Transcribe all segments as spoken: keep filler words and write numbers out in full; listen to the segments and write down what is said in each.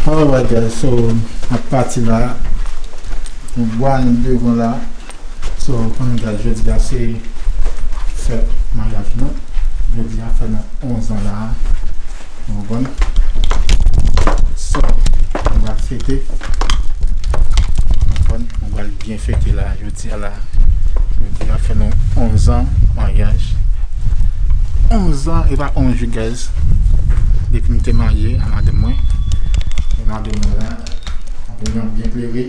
Alright guys, so n ap pati la. Gon bwa devan la. So, konn guys, jodi a se fèt maryaj nou. Jodi a fè nou onz an la. Ou konprann? So, nou pral fete. Ou konprann? Nou pral byen fete la, jodi a la. Jodi a fè nou onz an maryaj. Onz an, e pa onz jou, guys. Depi m te marye a madanm mwen. E madanm mwen la, madanm mwen byen klere.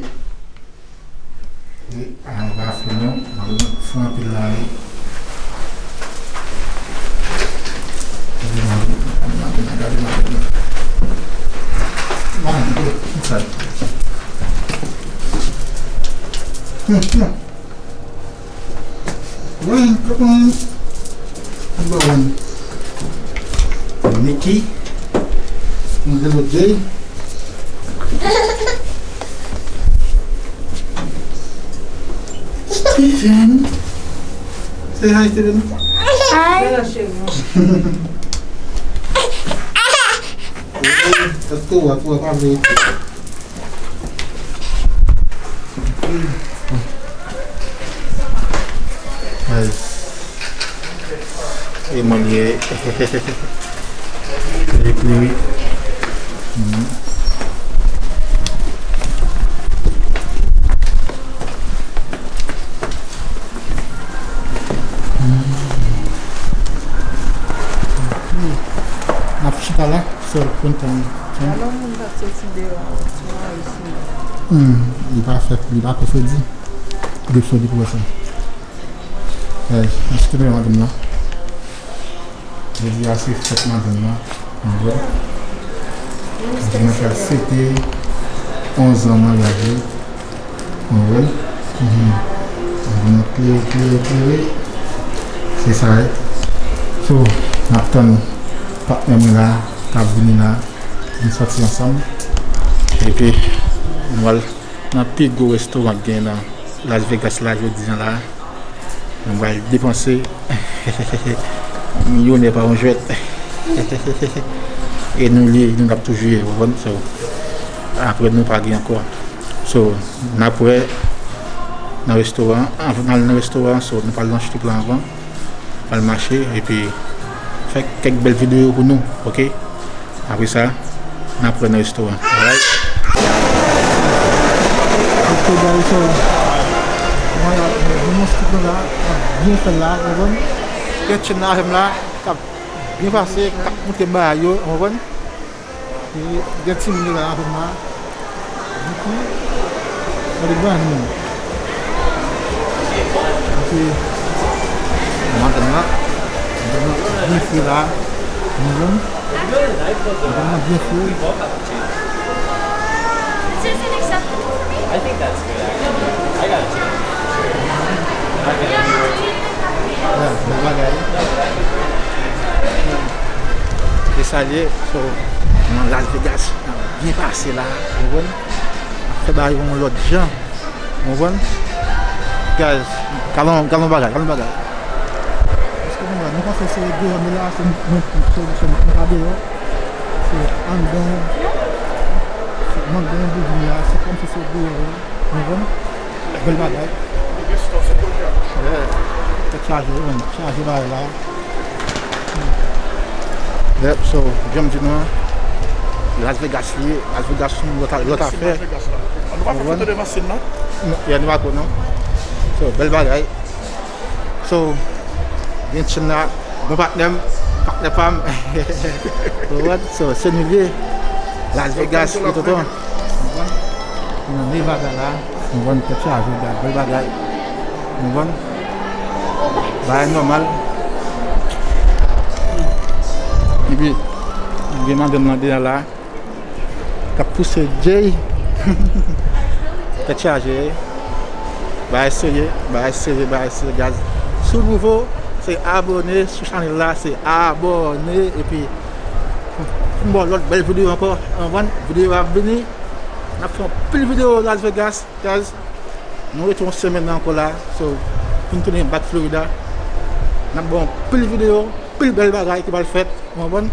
E, a, nou pa fè non, madanm mwen fè anpil lari. Gade madanm mwen, gade madanm mwen, gade madanm mwen. Madanm mwen, ki sa? Hum, hum. Wi, kapon. Bon. Niki. Mwen de lòt Jay. Steven. Say hi, Steven. Hi. Èske w ap, w ap avè? Nice. E mwen li ye. Li klere. Mhm. N ap chita la, sèl kontan. Alò, moun k ap soti deyò a, ti mari sou. Hmm, li pa fè, li pa fè fredi. Depi sou depi wè sa. Eh, mwen site men madanm nan. Jodi a se fèt madanm nan. Mwen vre. Mwen fè fete onz an maryaj li. Mwen vre. Mhm. Mwen klere, klere, klere. Se sa, eh. So, n ap tann patnè mwen la, k ap vini la. Nou sòti ansanm. Epi, nou al nan pi gwo restoran k gen nan Las Vegas la jodi a la. Nou pral depanse. Milyonè pa yon jwèt. E nou li, nou ap toujou ye, ou konprann? So, apre nou pa gen ankò. So, n ap wè nan restoran, anvan n al nan restoran, so, nou pral nan strip la anvan. Pral mache, epi fè kèk bèl videyo pou nou, oke? Apre sa, n ap wè nan restoran. Alright? Ok, guys, so, mwen la, mwen, mwen, mwen, la, ap byen fè l la, ou konprann? Gen Chen nan avè m la, k ap byen pase, k ap montre m bagay yo, ou konprann? E gen timoun yo la avè m la. Epi, gade granmoun. Epi, madanm nan, madanm nan byen fre la. Madanm nan byen fre. This isn't acceptable for me. I think that's good, actually. I got it. Yeah, bèl bagay. E sa l ye, so, nan Las Vegas, n ap byen pase la, ou konprann? N ap fè bagay yon lòt jan, ou konprann? Guys, gade yon, gade yon bagay, gade yon bagay. Èske nou wè, nou panse se deyò nou la, se nou, se, se nou pa deyò. Se anndan, se anndan yon bilding la, se kòmsi se deyò, ou konprann? Bèl bagay. Yeah. Tèt chaje, wi, menm. Chaje bagay la. Yep, so, jan m di nou an, Las Vegas li ye, Las Vegas se yon lòt, lòt afè. An nou pa fè foto devan sèn nan? Non, yeah, nou pa ko, non. So, bèl bagay. So, gen Chen la, bon patnè m, patnè pa m. Ou konprann? So, se nou li ye. Las Vegas, wi, tonton. Ou konprann? Nou nan Nevada la. Ou konprann? Tèt chaje, gad, bèl bagay. Ou konprann? Bagay nòmal. Epi, gen madanm nan deyò la. K ap pouse Jay. Tèt chaje. Bagay serye, bagay serye, bagay serye, guys. Si w nouvo, se abòne sou chanèl la, se abòne. Epi, pou m ba w lòt bèl videyo ankò, anvan videyo a ap vini, n ap fè anpil videyo Las Vegas, guys. Nou rete yon semèn ankò la, so, pou n tounen back Florida. N ap ba w anpil videyo, anpil bèl bagay ki pral fèt, ou konprann?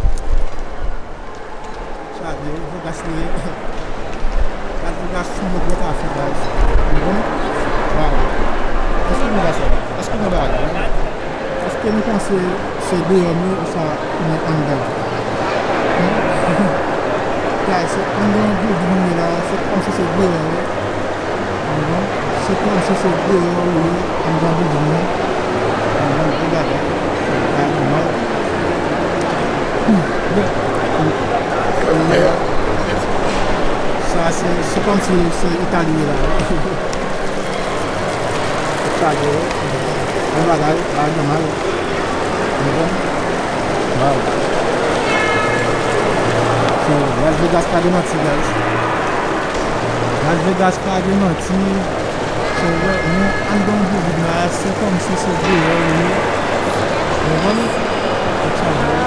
So, Gade, Vegas li ye. Las Vegas se yon lòt afè, guys. Bon. Wow. Èske nou la sa? Èske nou la? Èske nou panse se deyò nou oswa nou anndan? Hmm? Guys, se anndan yon bilding nou ye la, se kòmsi se deyò nou ye. Se kòmsi se deyò ou ye anndan bilding nan. Bon, e bagay, se bagay nòmal. Sa se, se kòmsi se Itali ye la. Sa se yon bagay, bagay nòmal. Ou konprann? Wow. So, Las Vegas pa gen manti, guys. Las Vegas pa gen manti. So, wè, nou anndan yon bilding la, se kòmsi se deyò ou ye. Ou konprann? Tout sa vre.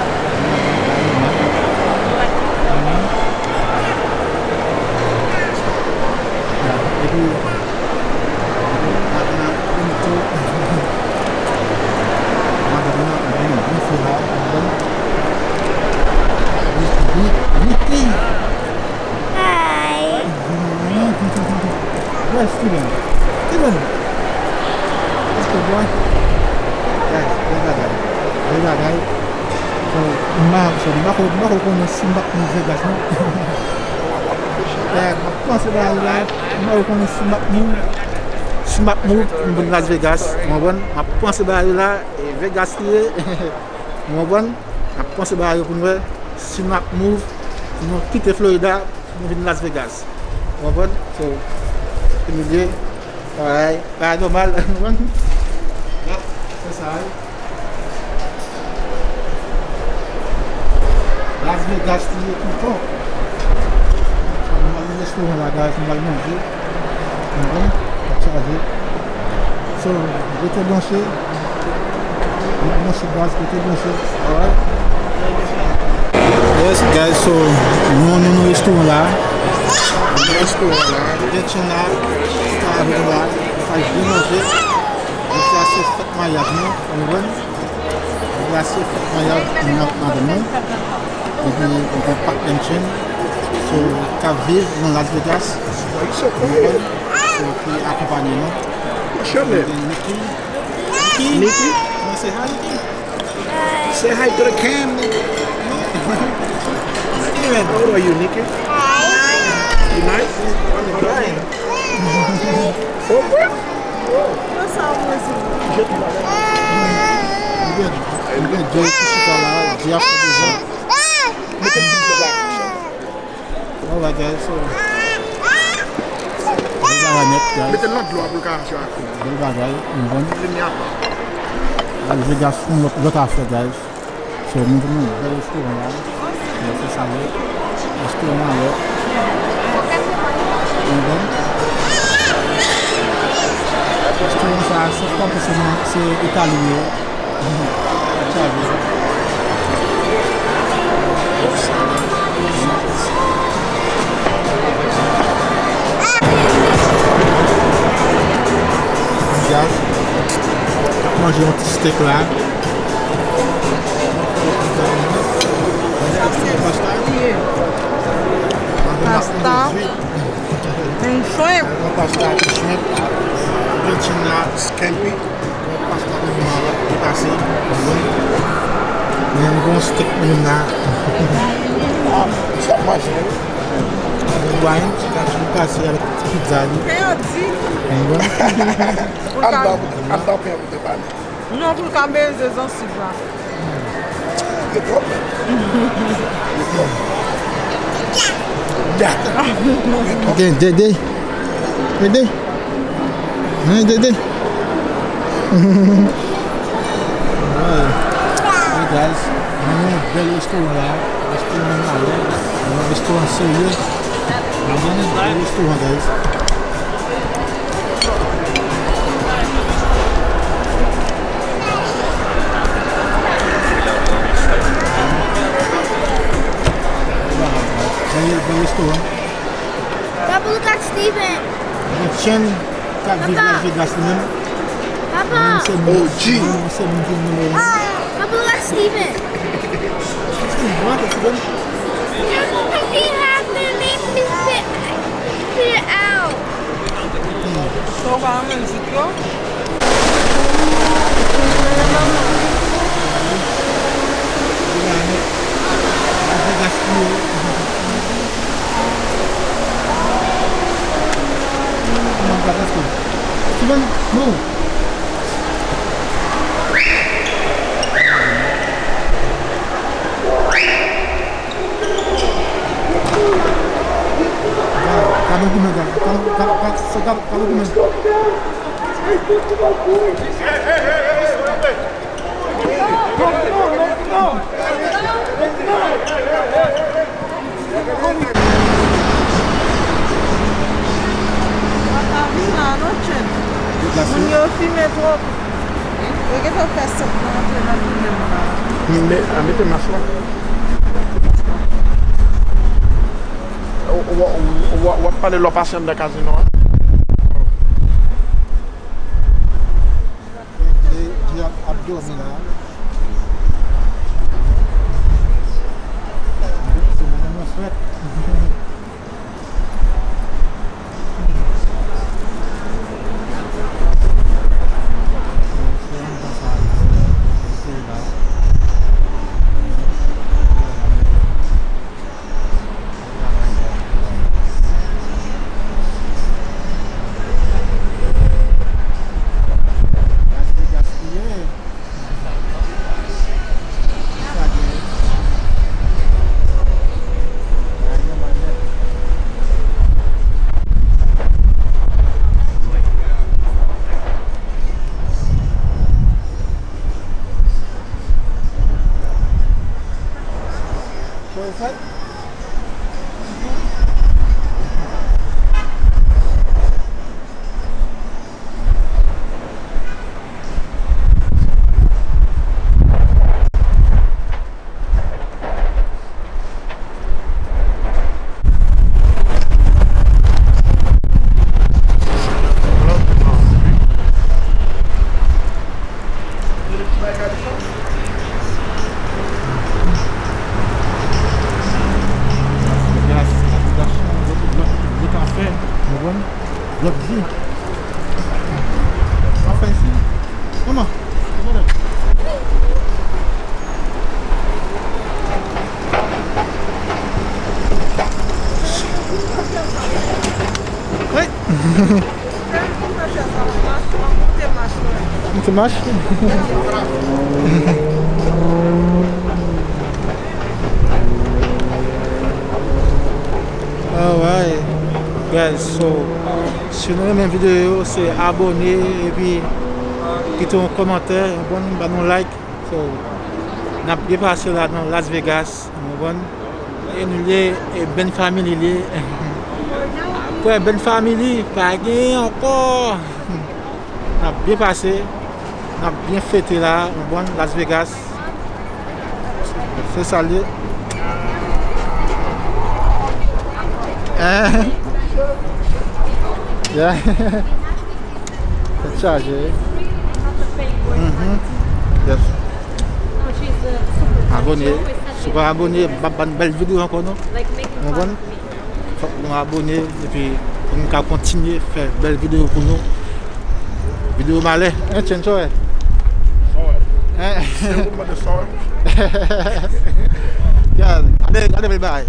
Epi, Hi. Yes, Steven. Steven. Let's go, boy. Guys, bèl bagay. Bèl bagay. So, m pa, so, m pa ko, m pa ko konnen si m p ap move Vegas, non. Yeah, m ap panse bagay la. M pa ko konnen si m ap move. Si m ap move, m vin Las Vegas. Ou konprann? M ap panse bagay la. E Vegas li ye. Ou konprann? N ap panse bagay yo pou n wè si n ap move, si nou kite Florida, pou nou vin Las Vegas. Ou konprann? So, Emilien, alright, bagay nòmal, ou konprann? Yep, se sa, wi. Las Vegas li ye toutan. Ann al nan restoran la, guys, nou al manje. Mwen, ap chaje. So, rete branche. Rete branche, guys, rete branche. Alright? Yes, guys, so, nou, nou, nou restoran la. Nou restoran la. Gen tchenn la, ki ka avè nou la. Sa byen manje. Jodi a se fèt maryaj nou, ou konprann? Jodi a se fèt maryaj mwen ak madanm mwen. Epi, nou gen Park and Chain. So, k ap viv nan Las Vegas. Ou konprann? So, ki akonpanye nou. What's your name? Gen Nicky. Nicky? Nicky? Mwen se Haiti. Say hi to the cam, nigga. Steven. How old are you, Nicky? You nice? Alright. Oh, what? Mwen gen, mwen gen Jay ki chita la, Jay ap fè deza. Alright, guys, so, bèl bagay nèt, guys. Mete nan dlo a pou l ka fè aksyon. Bèl bagay, ou konprann? Limyè a pa. Las Vegas, yon lòt, lòt afè, guys. So, nou vin yon bèl restoran la. Yes, se sa, wi. Restoran an, wi. Ou konprann? Restoran sa, se pa se, se Itali, wi. Manje yon ti steak la. Pasta. And shrimp. Yon pasta ak shrimp. Yon tchenn la, scampi. Yon pasta de mwen la, ki pase. Men yon bon steak menm la. Ah, sa mache, wi. Yon wine, ki ka tou pase avèk ti pizza li. Kè yo di. Yon bon. Pou l ka, andan, andan pen pou te pale. Non, pou l ka benze zansiv la. Gen twòp. Gen Dede. Dede. Hein, Dede. Hey guys, nou nan yon bèl restoran la. Restoran an malè. Yon restoran serye. Nou nan yon bèl restoran, guys. Bèl, bèl restoran. Papa, look at Steven. Yon chèn k ap viv Las Vegas li menm. Papa. Li menm se moun, li menm se moun ki nimewo yen. Papa, look at Steven. Steven, what, Steven? Pa renmen l ditou. Steven, move. Gade, gade goumen, gade, gade, gade, gade, gade, gade goumen. Moun yo fimen twòp. Yo gentan fè sèt nan antre nan fimen m la. Mete mas la. W ap pale lè w pase anndan kazino a. Di ap, ap dòmi la. Se mwen mwen fèt. Lòt vi. Sa fè isi. Kòman? Wi. Moute mach. Alright. Guys, so, si nou renmen videyo yo, se abòne epi kite yon kòmantè, yon bon, ba nou like. So, n ap byen pase la nan Las Vegas, w konprann? E nou ye, e band family li ye. Apre band family, pa genyen ankò. N ap byen pase, n ap byen fete la, w konprann? Las Vegas. Se sa l ye. Hein? Yeah. Tèt chaje. Mhm. Yes. Abòne. Si w pa abòne, m ap ban bèl videyo ankò non. Ou konprann? Fòk nou abòne epi pou nou ka kontinye fè bèl videyo pou nou. Videyo malè. Hein, Chen, sa w wè? Hein? Gade, gade bèl bagay.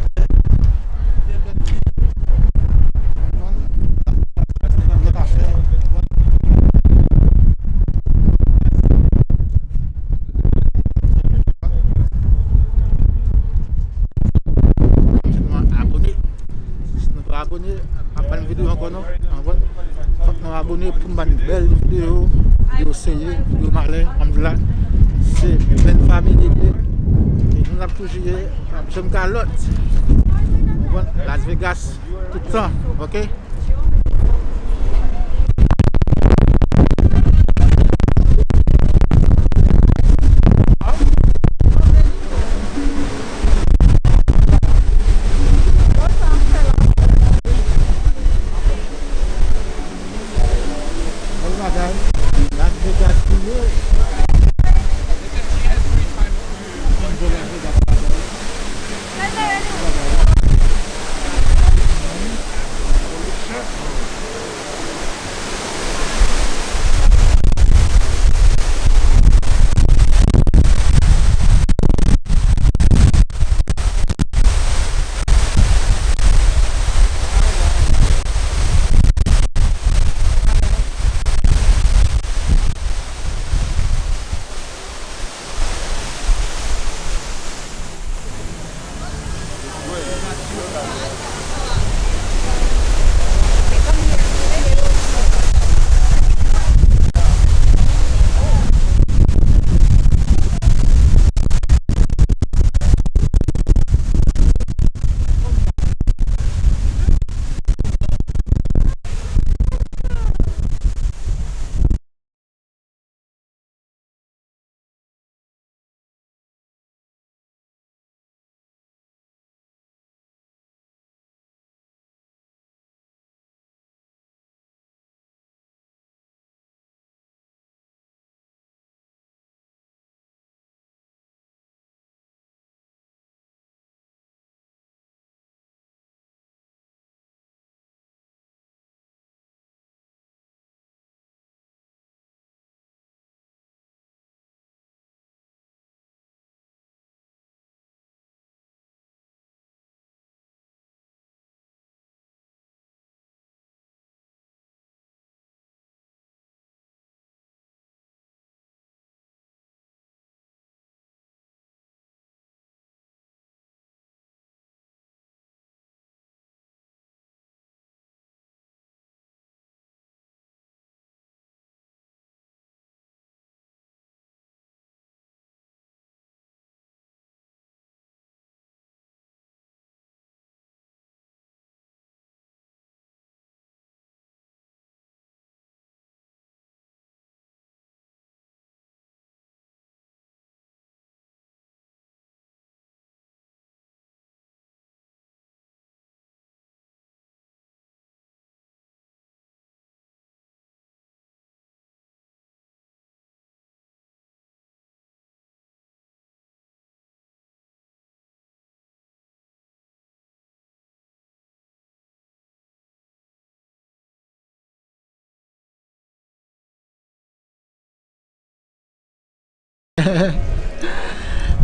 Abòne. Si nou pa abòne, pa ban videyo ankò non. Fòk nou abòne pou n ban bèl videyo, videyo serye, videyo malè, kòm di la. Se band family li ye. E nou ap toujou ye, n ap janm kalòt. Ou konprann? Las Vegas, tout tan, oke?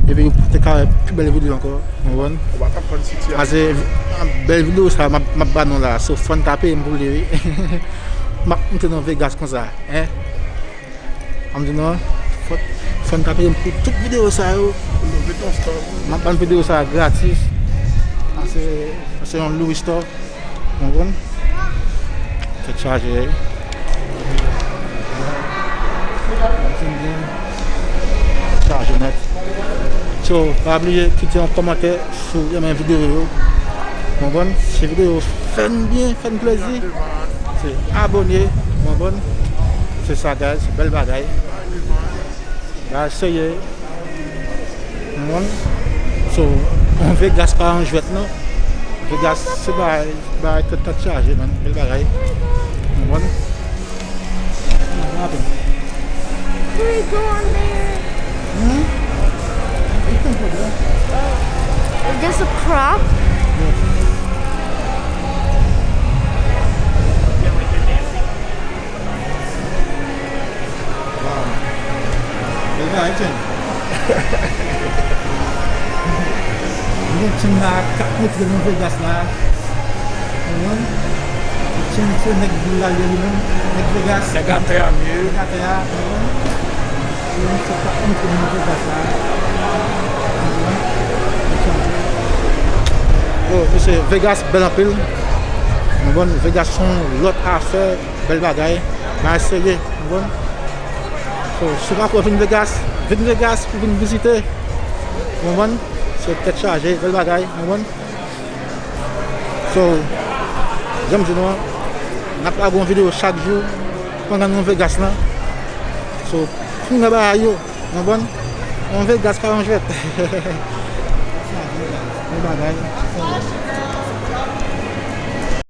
Epi ou te ka wè pi bèl videyo ankò, ou konprann? Ou pa t ap konn sitiyasyon. Pase bèl videyo sa m ap, m ap ba nou la, so fò n ka peye m pou li, wi. M ap monte nan Vegas konsa, en. An m di nou, fò, fò n ka peye m pou tout videyo sa yo. M ap ban videyo sa gratis. Sa se, sa se yon Louis Store. Ou konprann? Tèt chaje. Tèt chaje nèt. So, pa bliye kite yon kòmantè si w renmen videyo yo. Ou konprann? Si videyo yo fè n byen, fè n plezi, se abòne. Ou konprann? Se sa, guys. Bèl bagay. Bagay serye. Ou konprann? So, yon Vegas pa yon jwèt, non. Vegas, se bagay, bagay tèt, tèt chaje, man. Bèl bagay. Ou konprann? What happened? Can we go on there? Hmm? You can go there. Is this a prop? Yes. Wow. Bèl bagay, Chen. Gen Chen la k ap montre nou Vegas la. Ou konprann? Chen se nèg vil la li ye li menm, nèg Vegas. Nèg atè a m ye. Nèg atè a, ou konprann? Se yon misye k ap montre nou Vegas la. Ou konprann? Yo, mesye, Vegas bèl anpil. Ou konprann? Vegas se yon lòt afè. Bèl bagay. Bagay serye, ou konprann? So, si w pa ko vin Vegas, vin Vegas pou vin vizite. Ou konprann? Se tèt chaje, bèl bagay, ou konprann? So, jan m di nou an, n ap lage yon videyo chak jou pandan nou Vegas lan. So, kounye a bagay yo, ou konprann? Yon Vegas pa yon jwèt. Bèl bagay.